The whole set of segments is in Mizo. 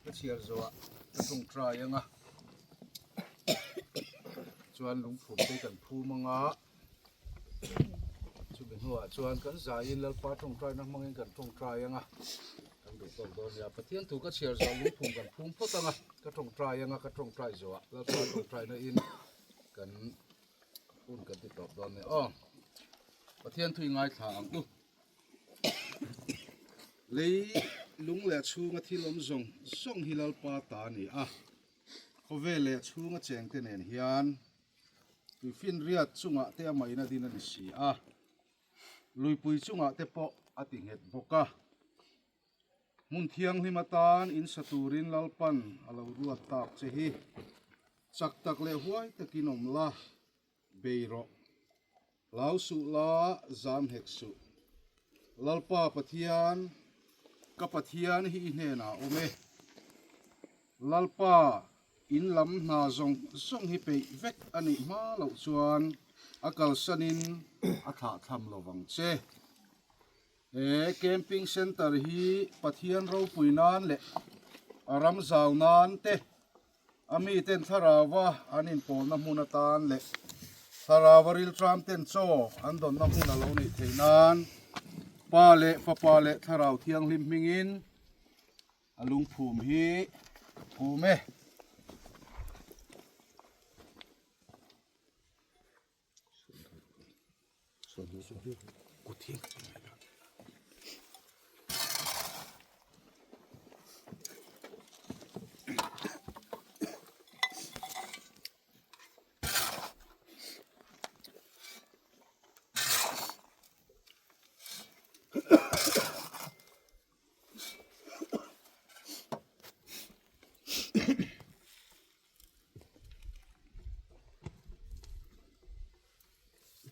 Ka chhiar zawhah ka tawngtai ang a, chuan lungphum te kan phum ang a, chumi hnuah chuan kan zaiin Lalpa tawngtaina hmangin kan tawngtai ang a, kan duh tawk dawn nia. Pathian thu ka chhiar zawhah lungphum kan phum phawt ang a, ka tawngtai ang a, ka tawngtai zawhah Lalpa tawngtaina in kan hun kan ti tawp dawn nia aw. Pathian thu i ngaithla ang u. Lei lung leh chhunga thil awm zawng zawng hi Lalpa ta a ni a, khawvel leh chhunga chengte nen hian tuifinriat chungah te amah in a din a ni si a, luipui chungah te pawh a ti nghet bawk a. Hmun thianghlim atan in sa turin Lalpan a lo ruat tak che hi chak tak leh huai takin awm la, bei rawh. Hlau suh la, zam hek suh. Lalpa Pathian, ka Pathian hi i hnenah a awm e. Lalpa, in lam hna zawng zawng hi peih vek a nih hma loh chuan a kalsanin a thlahthlam lo vang che. He camping centre hi Pathian ropui nan leh a ram zau nan te, a miten thlarauva an inpawlna hmun atan leh thlarauva rilṭam ten chaw an dawnna hmun a lo nih theih nan Pa leh Fapa leh Thlarau Thianghlim hmingin a lungphum hi phum e.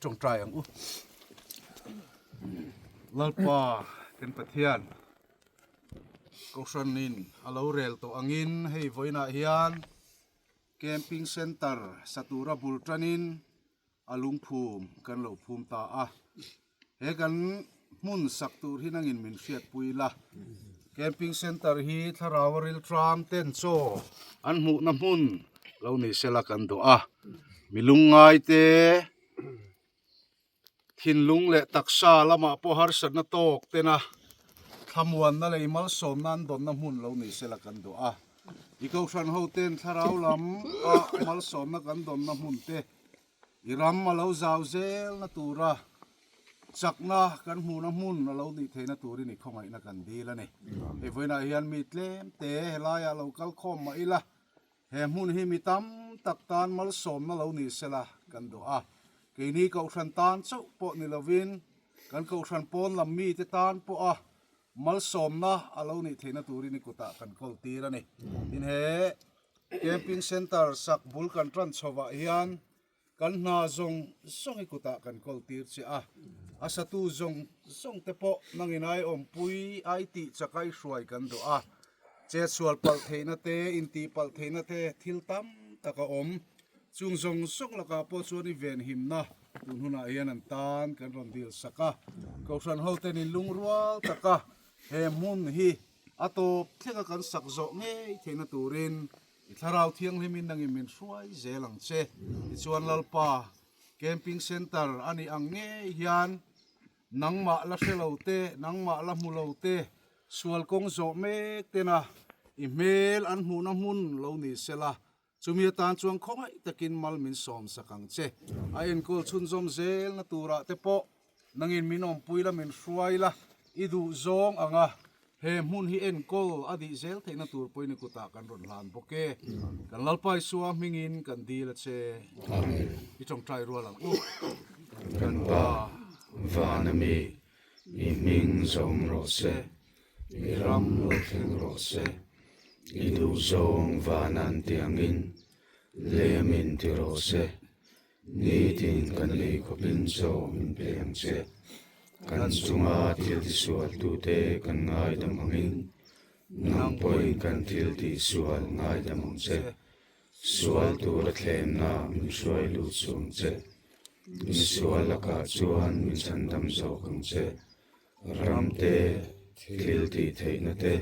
Tawngtai ang u. Lalpa kan Pathian Kohhranin a lo rel tawh angin hei vawiinah hian Camping Centre sa tura bul tanin a lungphum kan lo phum ta a. He kan hmun sak tur hi nangin min hriatpui la. Camping Centre hi thlarau a riltram ten chaw an hmuhna hmun lo ni sela kan duh a. Mi lungngai te thinlung leh taksa lamah pawh harsatna tawk tena thlamuanna leh malsawmna an dawnna hmun lo ni sela kan duh a. I kohhran ho ten thlarau lam a malsawmna kan dawnna hmun te I ram a lo zau zelna tura chakna kan hmuhna hmun a lo nih theihna turin i khawngaihna kan dil a ni. Hei vawiinah hian mi tlem te helaiah lo kal khawm mah ila, he hmun hi mi tam tak tan malsawmna lo ni sela kan duh a. Keini kohhran tan chauh pawh ni lovin kan kohhran pawn lam mite tan pawha malsawmna a lo nih theihna turin i kutah kan kawl tir a ni. Tin he Camping Centre sak bul kan tan chhovah hian kan hna zawng zawng i kutah kan kawl tir che a, a satu zawng zawng te pawh nangin ai awmpui ai tih chak ai hruai kan duh a, chetsual palh theihna te, intih palh theihna te thil tam tak a awm. Chung zawng zawng lakah pawh chuan i venhimna tun hunah hian an tan kan rawn dil sak a, Kohhran hoten in lungrual taka he hmun hi A tawp thlenga kan sak zawh ngei theihna turin i Thlarau Thianghlimin nangin min hruai zel ang che. Tichuan Lalpa, Camping Centre a nih ang ngei hian nangmah la hre lo te, nangmah la hmu lo te, sual kawng zawh mek tena i hmel an hmuhna hmun lo ni sela, chumi atan chuan khawngaih takin mal min sawm sak ang che. A enkawl chhunzawm zelna turah te pawh Nangin min awmpui la, min hruai la, i duh zawng ang a, he hmun hi enkawl a dih zel theihna tur pawhin i kutah kan rawn hlan bawk e. Kan Lalpa Isua hmingin kan dil a che. Amen. I tawngtai rual ang u. Kan Pa, van a mi, i hming zawm rawh se, i ram lo thleng rawh se, i duh zawng van an ti angin lemin ti rawh se, Nitin kan ei khawpin chaw min pe ang che. Kan chunga thil tisualtute kan ngaidam angin, nang pawhin kan thil tihsual ngaidam ang che. Sual tura thlemna min hruai lut suh ang che. Misual lakah chuan min chhandam zawk ang che. Ram te, thil tihtheihna te,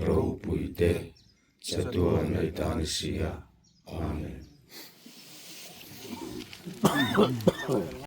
ropui te. Chatuan nei ta ni si a. Amen.